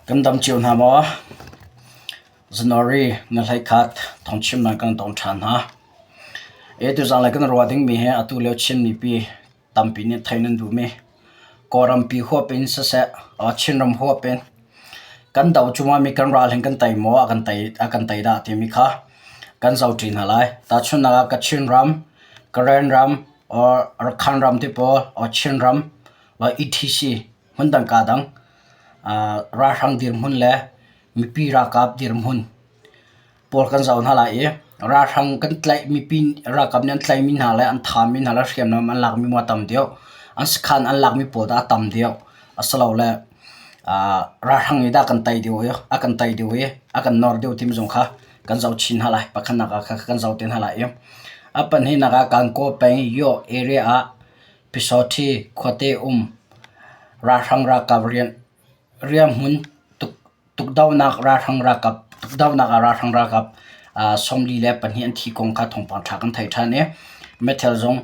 Kan dam cio hna maw? January na hleikhat thawngchimnak kan tong ṭhan hna. Tuzaan lei kan ruah dingmi hi atu lio Chin mipi tampi nih theih nan duhmi Kawlrampi huap in siseh, Chinram huap in kan do cuahmahmi kan ral hin kan tei maw a kan tei dah timi kha kan zohṭi hna lai. Tahchunhnak ah Kachin ram, Karen ram, or Rakhan ram ti pawl, or Chinram, etc. Hmundang kaa dang. Ralhrang dirhmun le mipi ralkap dirhmun pawl kan zoh hna lai i ralhrang kan tlaih mipi ralkap nih an tlaihmi hna le an thahmi hna le hriamnam an lakmi maw a tam deuh, an sakhan an lakmi pawl dah a tam deuh asilole ralhrang nih dah a kan tei deuh i a kan tei deuh i a kan nor deuh timi zong kha kan zoh chin hna lai. Pakhatnak ah kan zoh te hna lai i a pahnihnak ah Gankaw peng Yaw area ah Pyisawṭhi khuate um ralhrang ralkap riahhmun tukdohnak ralhrang ralkap tukdohnak ah ralhrang ralkap 42 an thi kong kha thawngpang ṭha kan theih ṭhan i meithal zong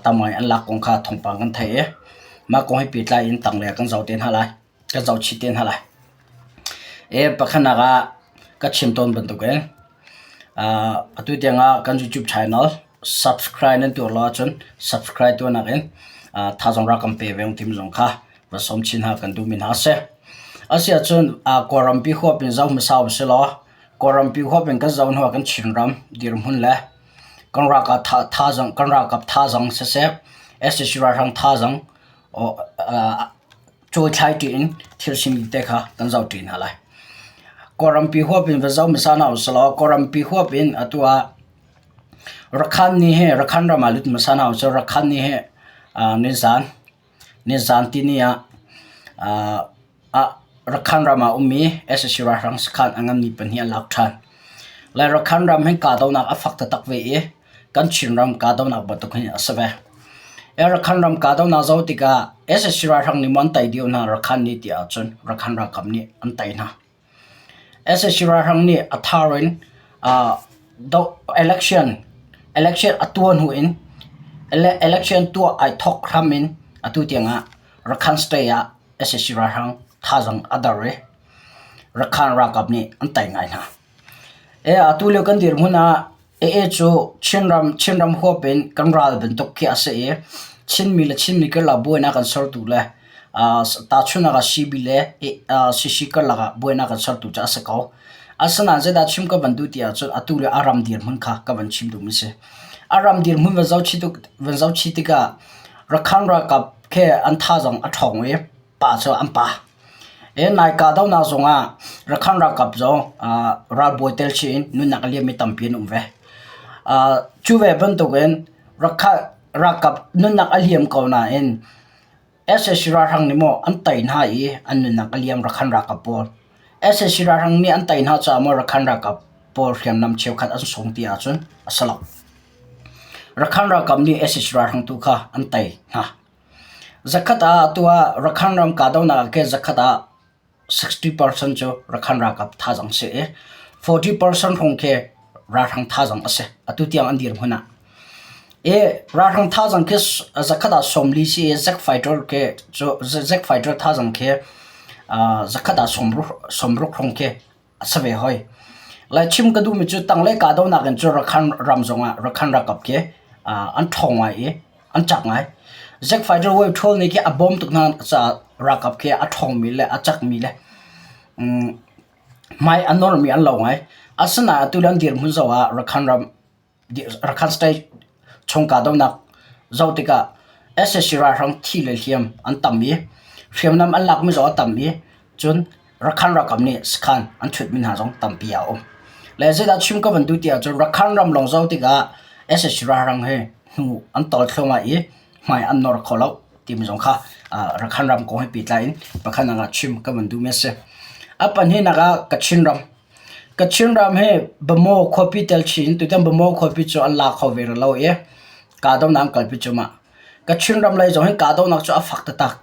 tam ngai an lak kong kha thawngpang kan theih i mah kong he pehtlai in tanglei ah kan zoh te hna lai. Kan zoh chih te hna lai. Pakhatnak ah ka chim tawn bantukin atu tiangah kan YouTube channel subscribe nan tuah lo ahcun subscribe tuahnak in thazaang rak kan pe ve timi zong kha va sawm chin hna kan duhmi hna a si. Asiahcun Kawlrampi huap in zoh hmasa usih law Kawlrampi huap in kan zoh hnuah kan Chinram dirhmun le kan ralkap thazaang kan ralkap thazaang siseh sac ralhrang thazaang Cawithlai ṭi in thil simi te kha kan zohṭi hna lai. Kawlrampi huap in va zoh hmasa hna usih law Kawlrampi huap in atu ah Rakhan ni hi Rakhan ram ah lut hmasa hna usih. Rakhan ni hi nizan nizan tini ah Rakhan ram ah ummi sac ralhrang sakhan a nganmi pahnih an lak ṭhan. Lai Rakhan ram hi kahdohnak a fak taktak ve i kan Chinram kahdohnak bantuk hin a si ve. Rakhan ram kahdohnak zoh tikah sac ralhrang nih maw an tei dih hna Rakhan nih ti ahcun Rakhan ralkap nih an tei hna. Sac ralhrang nih a thar in election election a tuah hnu in election tuah ai thawk hram in atu tiangah Rakhan state ah sac ralhrang thazaang a dar i Rakhan ralkap nih an tei ngai hna. Atu lio kan dirhmun ah AA cu Chinram Chinram huap in kan ral bantuk khi a si i Chinmi le Chinmi karlak buainak an sertu le tahchunhnak ah CB le CC karlak ah buainak an sertu cu a si ko. Asinain zeidah chim ka van duh ti ahcun atu le a ram dirhmun kha ka van chim duhmi a si. A ram dirhmun van zohchih tikah Rakhan ralkap khi an thazaang a ṭhawng i pa cu an pa. Nai kahdohnak zongah Rakhan ralkap zong ralbawi tel chih in nunnak a liammi tampi an um ve. Cu ve bantukin Rakhan ralkap nunnak a liam ko nain sac ralhrang nih maw an tei hna i an nunnak a liam Rakhan ralkap pawl. Sac ralhrang nih an tei hna caah maw Rakhan ralkap pawl hriamnam cheukhat an sung ti ahcun a si lo. Rakhan ralkap nih sac ralhrang tu kha an tei hna. Zakhat ah atu ah Rakhan ram kahdohnak ah khin zakhat ah 60% cu Rakhan ralkap thazaang si i 40% hrawng khi ralhrang thazaang a si atu tiang an dirhmun ah. I ralhrang thazaang khi zakhat ah 40 si i Zack fighter khi cu Zack fighter thazaang khi zakhat ah 60 hrawng khi a si ve hoi. Lai chim ka duhmi cu tanglei kahdohnak in cun Rakhan ram zongah Rakhan ralkap khi an ṭhawng ngai i an cak ngai. Zack fighter wave ṭhawl nih khi a bawm tuk hna caah ralkap khi a ṭhawngmi le a cakmi le hmai a normi an lo ngai. Asinain atu le an dirhmun zoh ah Rakhan ram Rakhan state chung kahdohnak zoh tikah sac ralhrang thi le hliam an tam i hriamnam an lakmi zong a tam i cun Rakhan ralkap nih sakhan an thutmi hna zong tampi a um. Le zeidah chim ka van duh ti ahcun Rakhan ram lawng zoh tikah sac ralhrang hi hnu an tawl thluahmah i hmai an nor kho lo timi zong kha Rakhan ram kong he pehtlai in pakhat ah chim ka van duhmi a si. A pahnihnak ah Kachin ram Kachin ram hi Bamaw khuapi tel chin in tutan Bamaw khuapi cu an la kho ve rih lo i kahdohnak an kalpi cuahmah. Kachin ram lei zong hin kahdohnak cu a fak taktak.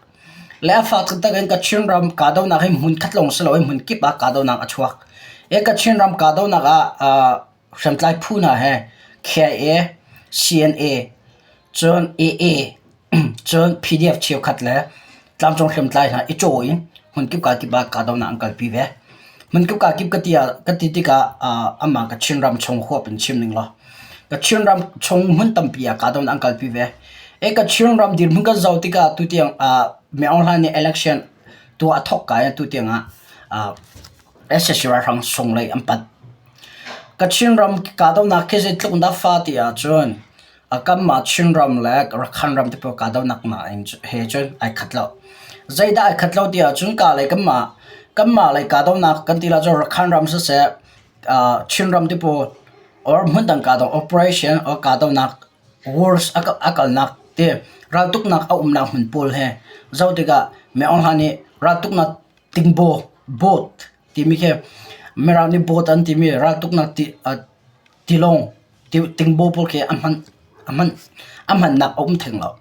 Le a fak taktak in Kachin ram kahdohnak hi hmunkhat lawng si loin hmunkip ah kahdohnak a chuak. I Kachin ram kahdohnak ah hriamtlai phu hna he KIA, CNA, cun AA, cun PDF cheukhat le tlangcung hriamtlai hna i caw in. Hmunkip ka kip ah kahdohnak an kalpi ve. Hmunkip ka kip ka ti ah ka ti tikah amah Kachin ram chung huap in chim ning law Kachin ram chung hmun tampi ah kahdohnak an kalpi ve. E Kachin ram dirhmun kan zoh tikah tutiang Min Aung Hlaing nih election tuah a thawk ka in tutiang ah sac ralhrang sung lei an panh. Kachin ram kahdohnak khi zeitluk in dah fa ti ahcun Kanmah Chinram le Rakhine ram te pawl kahdohnak he cun ai khat lo. Zeidah ai khat lo ti ahcun ka le kanmah kanmah lei kahdohnak kan ti ahcun Rakhine ram siseh, Chinram te pawl or hmundang kahdoh operation or kahdohnak wars a kalnak ti raltuknak a umnak hmun pawl he zoh tikah Min Aung Hlaing nih raltuknak tingbaw boat timi khi Mirang nih boat an timi raltuknak tilawng tingbaw pawl khi a hman a hman a hmannak a um theng lo.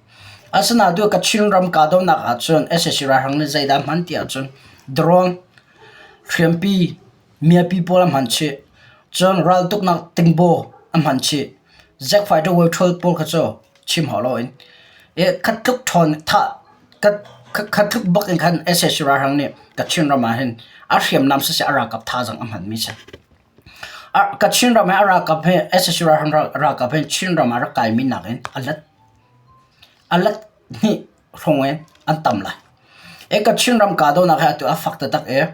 Asinain tu Kachin ram kahdohnak ahcun sac ralhrang nih zeidah a hman ti ahcun drone hriampi miapi pawl a hman chih. Cun raltuknak tingbaw a hman chih. Jet fighter way pawl kha cu chim hau loin khat tluk ṭhawn thah khat tluk bak in khan sac ralhrang nih Kachin ram ah hin a hriamnam siseh a ralkap thazaang a hmanmi si. Kachin ram hi a ralkap hi sac ralkap hi Chin ram ah rak kaimi nakin a let a let hnih hrawng in an tam lai. I Kachin ram kahdohnak hi atu a fak taktak i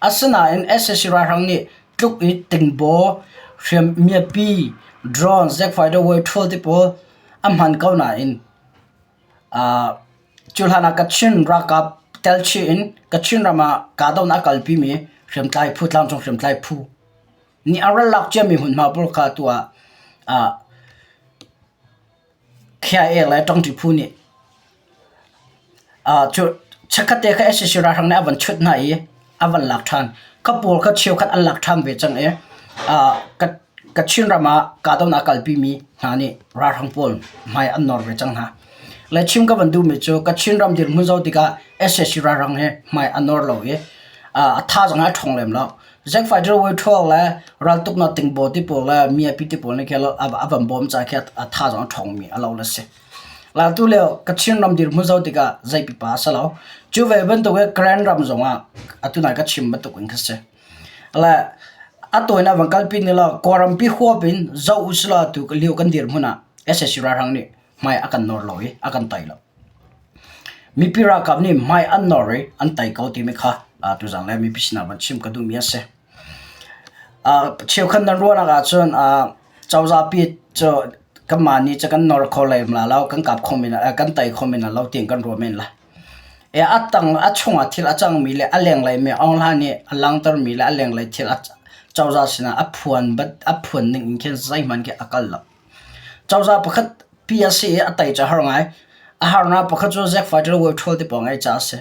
asinain sac ralhrang nih tluk i tingbaw, hriam miapi, drone, jet fighter way ti pawl a hman ko nain Cu hlan ah Kachin ralkap telchih in Kachin ram ah kahdohnak a kalpimi hriamtlai phu tlangcung hriamtlai phu nih a ral lak ciami hmunhma pawl kha atu ah KIA le ṭangṭi phu nih cu chikkhat te kha sac ralhrang nih a van chut hna i a van lak ṭhan. Kha pawl kha cheukhat an lak ṭhan ve cang i Kachin ram ah kahdohnak a kalpimi hna nih ralhrang pawl hmai an nawr ve cang hna. Le chim ka van duhmi cu Kachin ram dirhmun zoh tikah sac ralhrang hi hmai a nawr lo i a thazaang a ṭhawng lem lo. Zack Fighter Withdraw le raltuknak tingbaw ti pawl le miapi ti pawl nih khin a van bawm caah khi a thazaang a ṭhawngmi a lo le si. Atu lio Kachin ram dirhmun zoh tikah zei pipa a si lo. Cu ve bantuk in Karen ram zongah atu nai ka chim bantuk in kha si. Le a tawinak van kalpi ni law Kawlrampi huap in zoh u sih law atu lio kan dirhmun ah sac ralhrang nih hmai a kan nawr lo i a kan tai lo. Mipi ralkap nih hmai an nawr i an tai ko timi kha tuzaan le mipi sinah van chim ka duhmi a si. Cheukhat nan ruahnak ahcun cozah pi cu kanmah nih cu kan nawr kho lem la lo, kan kap kho men kan tei kho men lo tiin kan ruah men lai. A tang a chungah thil a cangmi le a lenglei mi Aung Hla nih a langhtermi le a lenglei thil a cozah sinah a phuan a phuan ning in khin zeihmanh khi a kal lo. Cozah pakhat pi a si i a tei cu a har ngai. A harnak pakhat cu Zack Fighter World Tour ti pawl ngei caah a si.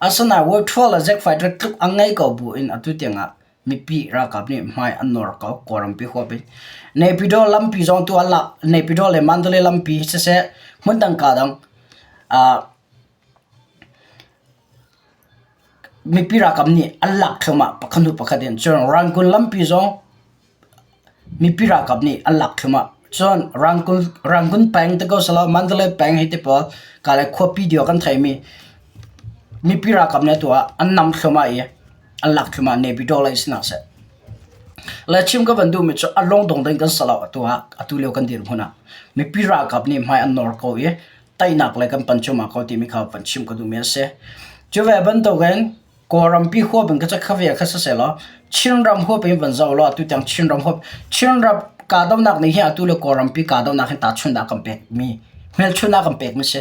Asinain World Tour le Zack Fighter tluk a ngei ko bu in atu tiangah mipi ralkap nih hmai an nawr ko Kawlrampi huap in. Naypyidaw lampi zong tu an lak. Naypyidaw le Mandalay lampi siseh hmundang ka dang mipi ralkap nih an lak thluahmah pakhat hnu pakhat in. Cun Rangoon lampi zong Mipi ralkap nih an lak thluahmah. Cun Rangoon peng ti ko selaw Mandalay peng hi ti pawl ka le khuapi dio kan theimi mipi ralkap nih atu ah an nam thluahmah i an lak thluahmah Naypyidaw lei si hna seh. Le chim ka van duhmi cu a lungdong ding kan si lo atu ah atu lio kan dirhmun ah mipi ralkap nih hmai an nawr ko i teinak lei kan pan cuahmah ko timi kha van chim ka duhmi a si. Cu ve bantukin Kawlrampi huap in ka kha ve kha siseh Chinram huap in van zoh law atu tiang Chinram huap Chinram kahdohnak nih hin atu le Kawlrampi kahdohnak hin tahchunhnak a kan pekmi hmelchunhnak a kan pekmi si.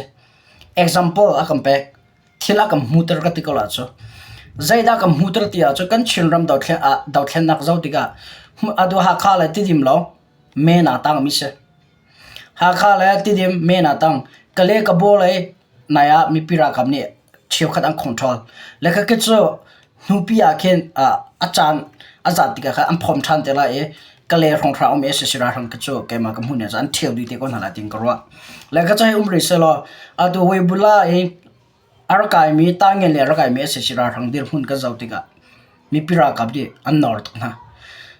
Example a kan pek. Thil a kan hmuter ka ti ko la cu. Zeidah kan hmuter ti ahcun kan Chinram dothlennak zoh tikah atu Hakha le Tidim lo men aa tangmi si. Hakha le Tidim men aa tang. Kale Kabaw lei nai ah mipi ralkap nih cheukhat an control. Le khakhi cu hnupi ah khin a caan a zat tikah khan an phawm ṭhan te lai i Kale hrawnghrang um i sac ralhrang khi cu keimah ka hmuh ning cu an ṭheo dih te ko hna lai tiin ka ruah. Le kha cu hei um rih sehlaw atu Weibula i a rak kaimi Tangen le a rak kaimi sac ralhrang dirhmun kan zoh tikah mipi ralkap nih an nawr tuk hna.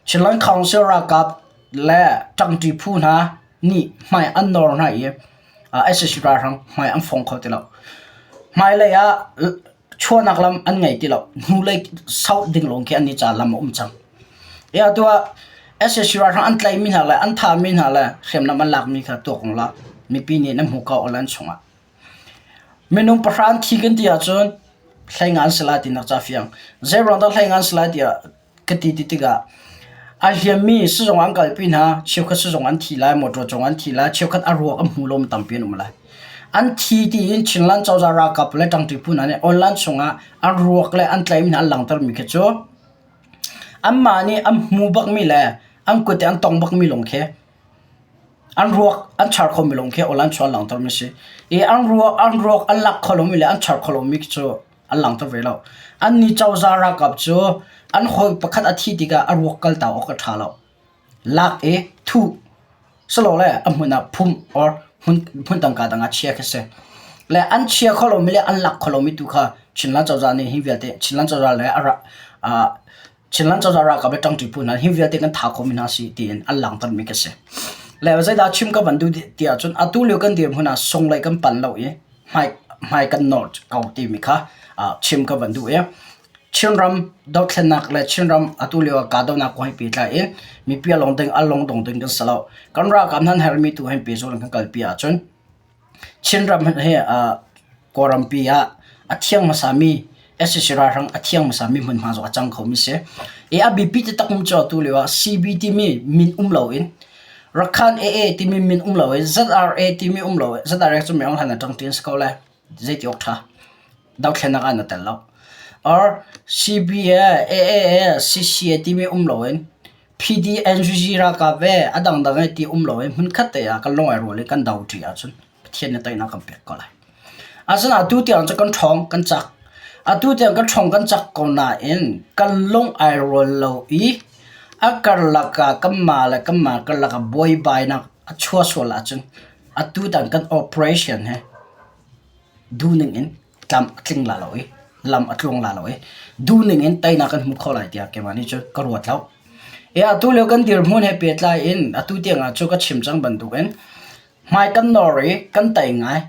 Chinland Council ralkap le ṭangṭi phu hna nih hmai an nawr hna i sac ralhrang hmai an fong kho ti lo. Hmailei ah. Chuahnak lam an ngei ti lo. Hnulei sauh ding lawng khi an i ca lam a um cang. I atu ah sac ralhrang an tlaihmi hna le an thahmi hna le hriamnam an lakmi kha tuak ung la mipi nih nan hmu ko online chungah. Minung pahra an thi kan ti ahcun hleinga an si lai tinak ca fiang. Zeiruang dah hleinga an si lai tiah ka ti ti tikah a hliammi sizung an kalpi hna, cheukhat sizung an thi lai, motor cung an thi lai, cheukhat a ruak an hmu lomi tampi an um lai. An thi tiin Chinland cozah ralkap le ṭangṭi phu hna nih online chungah an ruak le an tlaihmi hna an langhtermi khi cu anmah nih an hmu bakmi le an kut i an tong bakmi lawng khi an ruak an char khomi lawng khi online chung an langhtermi a si. I an ruak an ruak an lak kho lomi le an char kho lomi khi cu an langhter ve lo. Annih cozah ralkap cu an hawi pakhat a thih tikah a ruak kaltak awk a ṭha lo. Lak i thuh silole a hmun ah phum or hmun hmun tangka dang ah chia khi si. Le an chia kho lomi le an lak kho lomi tu kha Chinland cozah nih hi vialte Chinland cozah le a ra uh, Chinland cozah ralkap le ṭangṭi phu hna hi vialte kan tha khomi hna si tiin an langhtermi khi si. Le zeidah chim ka van duh ti ahcun atu lio kan dirhmun ah sunglei kan pan lo i hmai hmai kan nawr ko timi kha chim ka van duh i Chinram dothlennak le Chinram atu lio ah kahdohnak kong he pehtlai in mipi a lung ding a lungdong ding kan si lo. Kan ralkap nan herhmi tu hin pehzulh in kan kalpi ahcun Chinram hi Kawlrampi ah a thiang hmasami sac ralhrang a thiang hmasami hmunhma zong a cang khomi si. I a biapi taktak mi cu atu lio ah CB timi min um loin Rakhan AA timi min um loin ZRA timi um loin ZRA cu Myo Hlan a ṭang ṭi an si ko lai. Zeiti awk ṭha. Dothlennak ah na tel lo. Or CB AA CCA timi um loin PD NGG ralkap ve a dangdang e ti um loin hmunkhat te ah kan lung ai rual i kan do ṭi ahcun Pathian nih teinak kan pek ko lai. Asinain atu tiang cu kan ṭhawng kan cak. Atu tiang kan ṭhawng kan cak ko nain kan lung ai rual lo i a karlak ah kanmah le kanmah karlak ah buaibainak a chuah sual ahcun atu tiang kan operation hi duhning in tlam a tling la lo i lam a tluang la lo i duhning in teinak kan hmu kho lai tiah keimah nih cun ka ruat lo. I atu lio kan dirhmun he pehtlai in atu tiang ah cu ka chim cang bantukin Hmai kan nawr i kan tei ngai.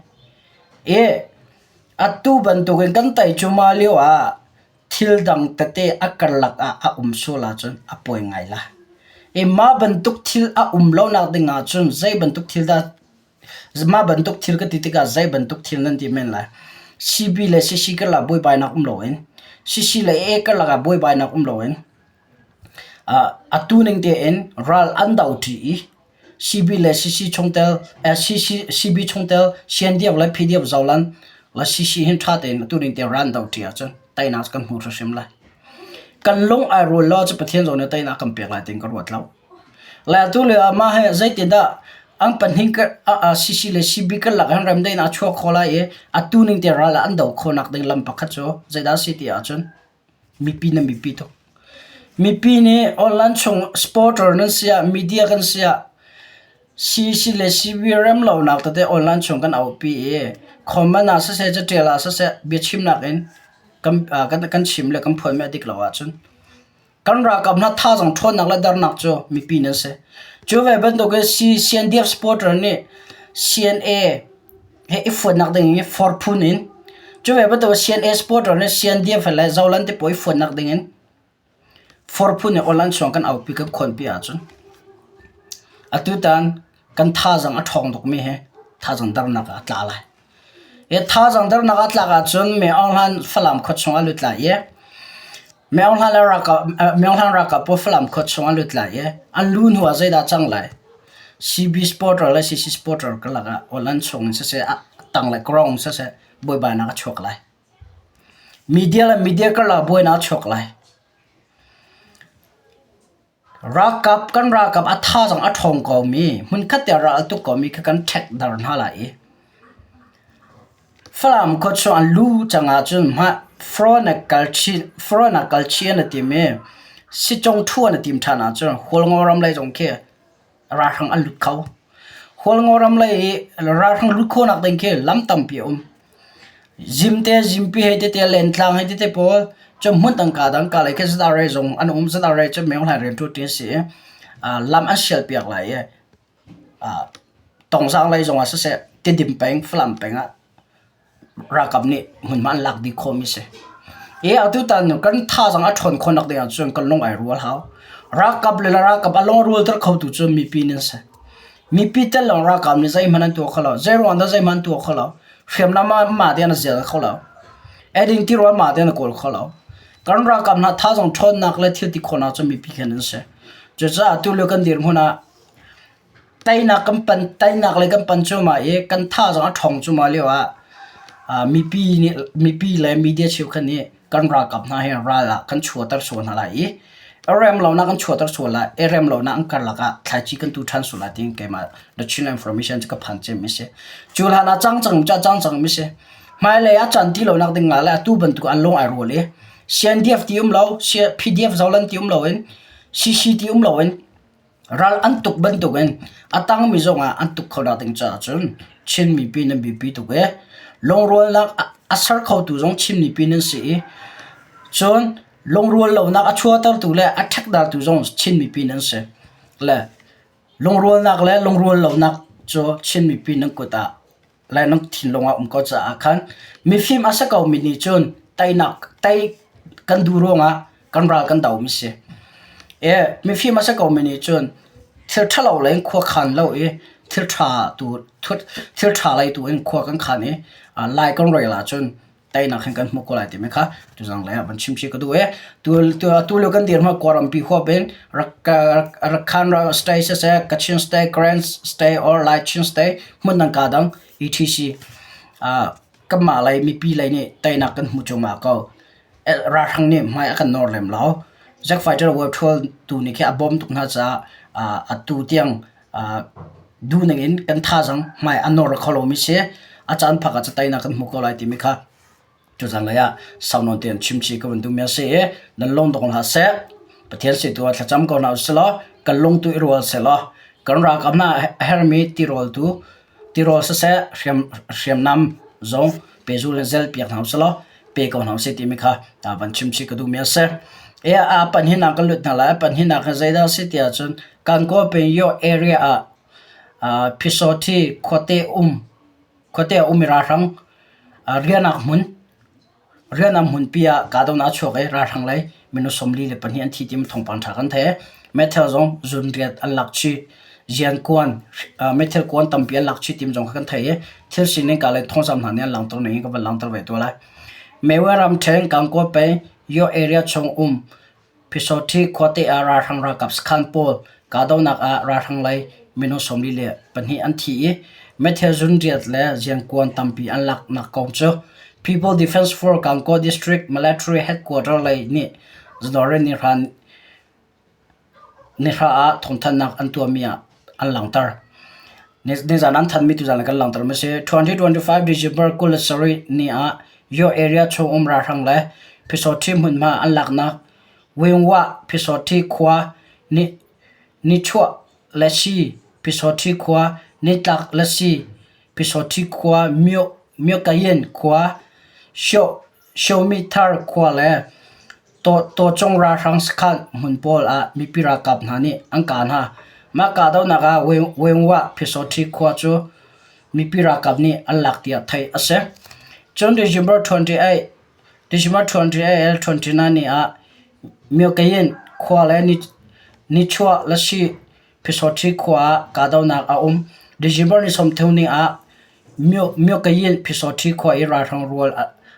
I atu bantukin kan tei cuahmah lio ah thil dang tete a karlak ah a um sual ahcun a pawi ngai lai. I mah bantuk thil a um lonak ding ahcun zei bantuk thil dah mah bantuk thil ka ti tikah zei bantuk thil nan ti men lai. CB le CC karlak buaibainak um loin CC le AA karlak ah buaibainak um loin atu ning tein ral an do ṭi i CB le CC chungtel CC CB chungtel CNDF le PDF zolan le CC hin ṭha tein atu ning tein ral an do ṭi ahcun teinak kan hmu hrimhrim lai. Kan lung ai rual lo cu Pathian zong nih teinak kan pek lai tiin ka ruat lo. Le atu lio ah mah hi zeitindah an pahnih CC le CB karlak hin remdaihnak a chuak kho lai i atu ning te ral ah an do khawhnak ding lam pakhat cu zeidah a si ti ahcun Mipi na mipi tuk. Mipi nih online chung supporter nan si ah media kan si ah CC le CB rem lonak tete online chung kan aupi i comment ah siseh catial ah siseh biachimnak in kan, kan, kan chim le kan phuanmi a dik lo ahcun kan ralkap hna thazaang ṭhawnnak le dernak cu mipi nan si. Cu ve bantuk in CNDF supporter nih CNA he i fuatnak ding i for phun in cu ve bantuk CNA supporter le CNDF le Zoland te pawl i fuatnak ding in for phun in online chuang kan aupi kan khawnpi ahcun atutan kan thazaang a ṭhawng tukmi hi thazaang dernak ah a tla lai. Hi thazaang dernak ah tlak ahcun Myo Aung Hlaing Falam khua chung ah lut lai i Myo Aung Hlaing le ralkap Myo Aung Hlaing ralkap pawl Falam khua chung ah lut lai i an lu hnu ah zeidah cang lai? CB supporter le CC supporter karlak ah online chung in siseh a tang le ground siseh buaibainak a chuak lai. Media le media karlak buainak a chuak lai. Ralkap kan ralkap a thazaang a ṭhawng komi hmunkhat te ral a tuk komi kha kan ṭhek dar hna lai i Falam khua chung an lu cang ahcun mah Front ah kal chin Front ah kal chin a tim i Sicong ṭhuan a tim ṭhan ahcun Hualngo ram lei zong khi ralhrang an lut kho. Hualngo ram lei i ralhrang lut khawhnak ding khi lam tampi a um. Zimte, Zimpi hei tete, Lentlang hei tete pawl cu hmun tangka dang ka lei khi ZRA zong an um. ZRA cu Myo Hlaing rianṭuanṭi an si i lam an sialpiak lai i Tongzang lei zongah siseh, Tidim peng, Falam peng ah. Ralkap nih hmunhma an lak dih khawhmi si. I atutan kan thazaang a ṭhawn khawhnak ding ahcun kan lung ai rual hau. Ralkap le ralkap a lung a rualter khotu cu mipi nan si. Mipi tel lawng ralkap nih zeihmanh an tuah kho lo. Zeiruang dah zeihmanh an tuah kho lo. Hriamnam ah mah tein a zel kho lo. Eiding tirawl mah tein a kawl kho lo. Kan ralkap hna thazaang ṭhawnnak le thil ti khawhnak cu mipi khan an si. Cucaah tulio kan dirhmun ah Teinak kan pan teinak lei kan pan cuahmah i kan thazaang a ṭhawng cuahmah lioah mipi nih mipi le media cheukhat nih kan ralkap hna hi ral ah kan chuahter sual hna lai i rem lonak kan chuahter sual lai i rem lonak an karlak ah thlaici kan tu ṭhan sual lai tiin keimah The Chin Information cu ka phan cemmi a si. Cu hlan ah cang cang cu a cang cangmi a si. Hmailei ah caan ti lonak ding ah le atu bantuk an lung ai rual i CNDF ti um lo, PDF zolan ti um loin CC ti um loin Ral an tuk bantukin a tangmi zongah an tuk kho nak ding caah cun Chin mipi nan biapi tuk i lungrualnak a ser khotu zong Chin mipi nan si i cun lungrual lonak a chuahtertu le a ṭhekdartu zong Chin mipi nan si. Le lungrualnak le lungrual lonak cu Chin mipi nan kut ah le nan thinlung ah um ko caah khan mifim a si komi nih cun teinak tei kan duh ruangah kan ral kan domi si. E mifim a si komi nih cun thil ṭhalo lei in khua khan lo i thil ṭha tu thil ṭha lei tu in khua kan khan i lai kan rel ahcun teinak hin kan hmuh ko lai timi kha tuzang lei ah van chim chih ka duh i tu tu lio kan dirhmun Kawlrampi huap in Rakhine state siseh Kachin state Karen state or Lai Chin state hmun dang ka dang etc kanmah lei mipi lei nih teinak kan hmu cuahmah ko ralhrang nih hmai a kan nawr lem lo Jack fighter World Tour tu nih khi a bawm tuk hna caah atu tiang duhning in kan thazaang hmai a nawr kho lomi si. A caan phak ah cateinak kan hmu ko lai timi kha tuzan lei ah sau nawn tein chim chih ka van duhmi a si i nan lung dong hlah seh. Pathian si tu ah thlacam ko hna usih law kan lung tu i rual seh law kan ralkap hna a herhmi tirawl tu tirawl siseh hriam hriamnam zong pezul in zel piak hna usih law pe ko hna usih timi kha van chim chih ka duhmi a si. E a panhinak kan lut hna lai. A panhinak hi zeidah a si ti ahcun Kankaw peng Yaw area ah Phisawthi khuate um khuate a um i ralhrang riahnak hmun riahnak hmunpi ah kahdohnak a chuak i ralhrang lei minung 42 an thi timi thawngpang ṭha kan theih. Meithal zong zunriat an lak chih. Ziankuan meithal kuan tampi an lak chih timi zong kha kan theih i thil sining ka le thawngzam hna nih an langhter ning in ka van langhter ve tuah lai. Mewar ramṭhen Kankaw peng Yaw area chung um Phisawṭhi khuate ah ralhrang ralkap sakhan pawl kahdohnak ah ralhrang lei minung 42 an thi i meithal zunriat le ziankuan tampi an laknak kong cu People Defense Force Gangaw District Military Headquarter lei nih January ni hra ah thawngthanhnak an tuahmi ah an langhter. Nizan an thanhmi tuzan kan langhter mi si. 2025 December 27 ni ah Yaw area chung um ralhrang le Phisawṭhi hmunhma an laknak Wingwah Phisawṭhi khua nichuah Lasi Phisawṭhi khua nitlak Lasi Phisawṭhi khua Myokayin khua Shomithar khua le Tawcung ralhrang sakhan hmun pawl ah mipi ralkap hna nih an kah hna. Mah kahdohnak ah Wengwah Phisawṭhi khua cu mipi ralkap nih an lak tiah theih a si. Cun December 28, December 28 29 ni ah Myokayin khua le nichuah Lasi Phisawṭhi khua ah kahdohnak a um. December ni 30 ni ah Myokayin Phisawṭhi khua i ralhrang rual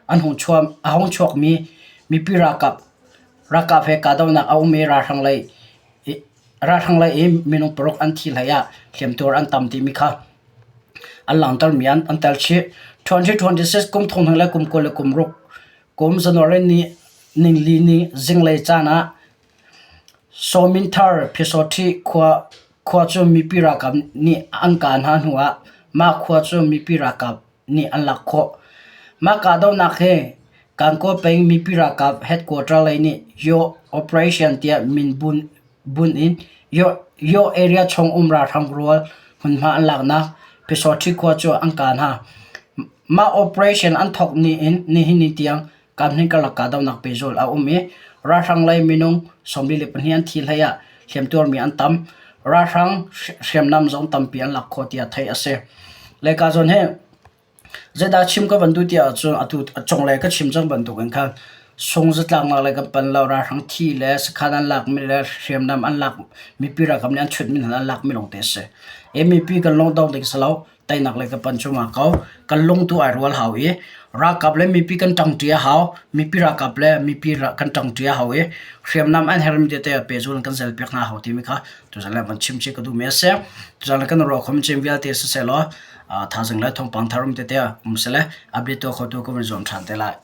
an hung chuak, a hung chuakmi mipi ralkap ralkap he kahdohnak a um i ralhrang lei ralhrang lei i minung paruk an thi hlei ah hliamtuar an tam timi kha an langhtermi an an tel chih. 2026 kum thong le kum 26 kum January ni ningli ni zinglei caan ah Sawminthar Phisawṭhi khua khua cu mipi ralkap nih an kah hna hnuah mah khua cu mipi ralkap nih an lak khawh. Mah kahdohnak hi Gangaw peng mipi ralkap headquarter lei nih Yaw Operation tiah min bunh in Yaw area chung um ralhrang rual hmunhma an laknak Phisawṭhi khua cu an kah hna. Mah operation an thawk ni in nihin ni tiang Kamhning karlak kahdohnak pehzulh a um i ralhrang lei minung 42 an thi hlei ah hliamtuarmi an tam. Ralhrang hriamnam zong tampi an lak khawh tiah theih a si. Leka zawn hi Zeidah chim ka van duh ti ahcun atu a cunglei ka chim cang bantukin khan sung zatlaknak lei kan pan lo, ralhrang thi le sakhan an lakmi le hriamnam an lak mipi ralkap nih an chutmi hna an lakmi lawngte a si. I mipi kan lung dong ding si lo, teinak lei kan pan cuahmah ko. Kan lung tu ai rual hau i ralkap le mipi kan ṭangṭi a hau, mipi ralkap le mipi kan ṭangṭi a hau i hriamnam an herhmi tete pehzul in kan zelpiak hna hau timi kha tuzan le van chim chih ka duhmi a si. Tuzan le kan ruah khom cem vialte siseh law thazing le thawngpang thar um tete um sile update tuah khotu ka van zuam ṭhan te lai.